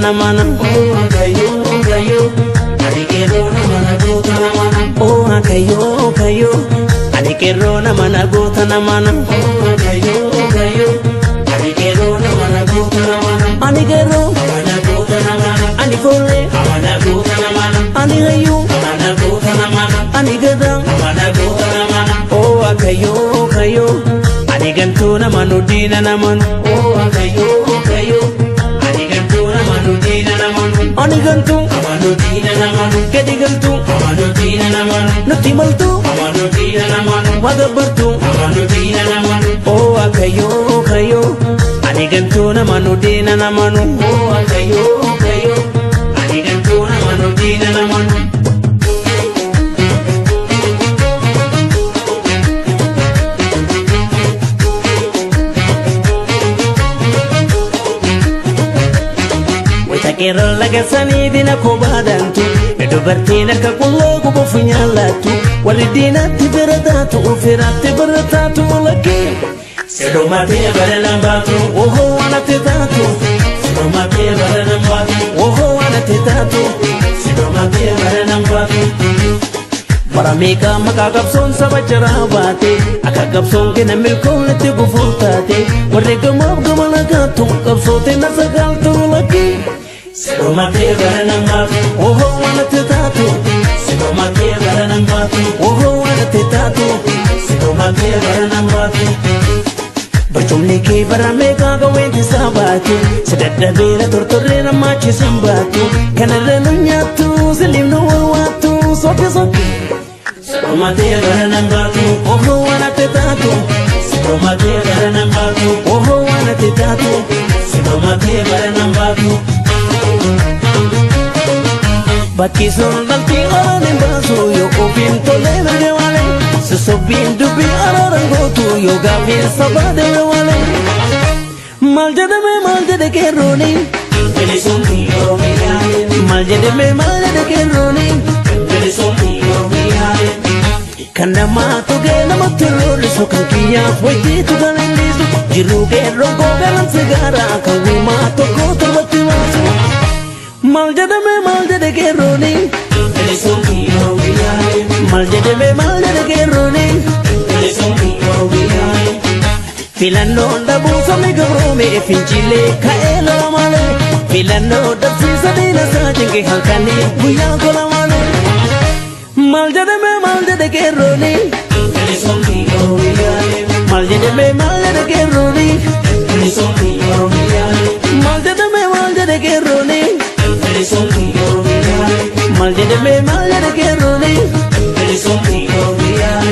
namana. Oh akayo kayo, ani qeerroo nama goota namana. Oh akayo kayo, ani qeerroo nama goota namana. Oh akayo kayo, ani qeerroo nama goota namana. Ani qeerroo nama goota namana. Ani foollee nama goota namana. Ani hayyuu nama goota namana. Ani gadaa nama goota namana. Oh akayo kayo, ani gantuu nama nu diina namanu. Oh akayo kayo, ani gantuu nama nu diina namanu. Ani gantuu nama nu diina namanu. Gadi galtuu nama nu diina namanu. Nutti maltuu nama nu diina namanu. Wagabbartuu nama nu diina namanu. Oh akayo kayo, ani gantuu nama nu diina namanu. Oh akayo kayo, ani gantuu nama nu diina namanu. Qeerroo lagasanii diina kobaadantu, dubartiin harka qullaa gubuuf nyaallatu, warri diinatti bira taatu ofirratti bira taatu lakkee. Sirumatee bara lambaatu, ohoo waanatti taatu. Sirumatee bara lambaatu, ohoo waanatti taatu. Sirumatee bara lambaatu. Bara meeqa maqaa qabsoon saba jaraa baate, akka qabsoon kenna milkoon itti gufuu taate, warri gamaaf gama lagaatu qabsoote na sagaaltu lakkee. Sirumatee bara lambaatu, ohoo waanatti taatu. Sirumatee bara lambaatu, ohoo waanatti taatu. Sirumatee bara lambaatu. Barcumni kee bara meeqa qawweenti isaa baatu, si dadhabeera tortorree namaachisan baatu, kanarra nu nyaattu siliif nu warwaattu sokke sokke. Sirumatee bara lambaatu, ohoo waanatti taatu. Sirumatee bara lambaatu, ohoo waanatti taatu. Sirumatee bara lambaatu. Bakki sun dhaltii oraan hin baasu yoo ofiin tolee mirga walee, sosobbiin dubbii araaran gootu yoo gaafiin sabaa deeme walee. Maal jedhame maal jedhe qeerrooni? Bilisummi Oromiyaa. Maal jedhame maal jedhe qeerrooni? Bilisummi Oromiyaa. Kan namaa togee namatti roorrisu kan kiyyaaf wayitiitu kan lellisu, jiruu qeerroon koo galan sigaaraa kan uumaa tokko torbatti baasu. Maal jedhame maal jedhe qeerrooni? Bilisummi Oromiyaa. Maal jedhame maal jedhe qeerrooni? Bilisummi Oromiyaa. Filannoon dhabuu sabni gabroome fincilee ka'ee lola malee, filannoo dhabsiisa diina isaa cinqee halkanii guyyaa tola malee. Maal jedhame maal jedhe qeerrooni? Bilisummi Oromiyaa. Maal jedhame maal jedhe qeerrooni? Bilisummi Oromiyaa. Maal jedhame maal jedhe qeerrooni? Bilisummi Oromiyaa. Maal jedhame maal jedhe qeerrooni? Bilisummi Oromiyaa.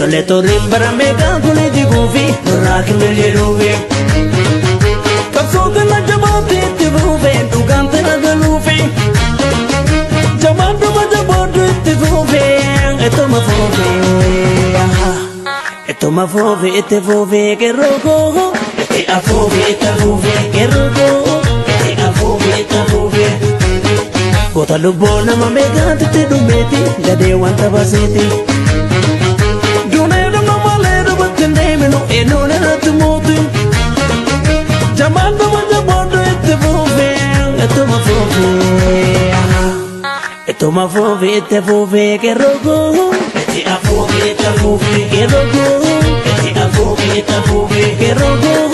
Tole torriin bara meeqaa kulee jiguufi nurraa killee jedhuufi. Qabsoota na jabaatti itti fuufe dhugaan tana galuufi. Jabaadhuma jabaadhu itti fuufe ittuma fuufe. Ittuma fuufe itti fuufe qeerroo koo. Itti afuufe itti afuufe qeerroo koo. Itti afuufe itti afuufe. Goota lubbuu nama meeqaatti itti dhumeeti gadee wanta baseeti. Duunee dhuma malee dubbatti hin deeminu eenyuun irratti mootu. Jabaadhuma jabaadhu itti fuufe ittuma fuufe. Ittuma fuufe itti fuufe qeerroo koo. Itti afuufe itti afuufe qeerroo koo. Itti afuufe itti afuufe qeerroo koo.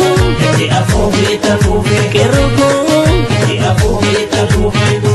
Itti afuufe itti afuufe qeerroo koo. Itti afuufe itti afuufe.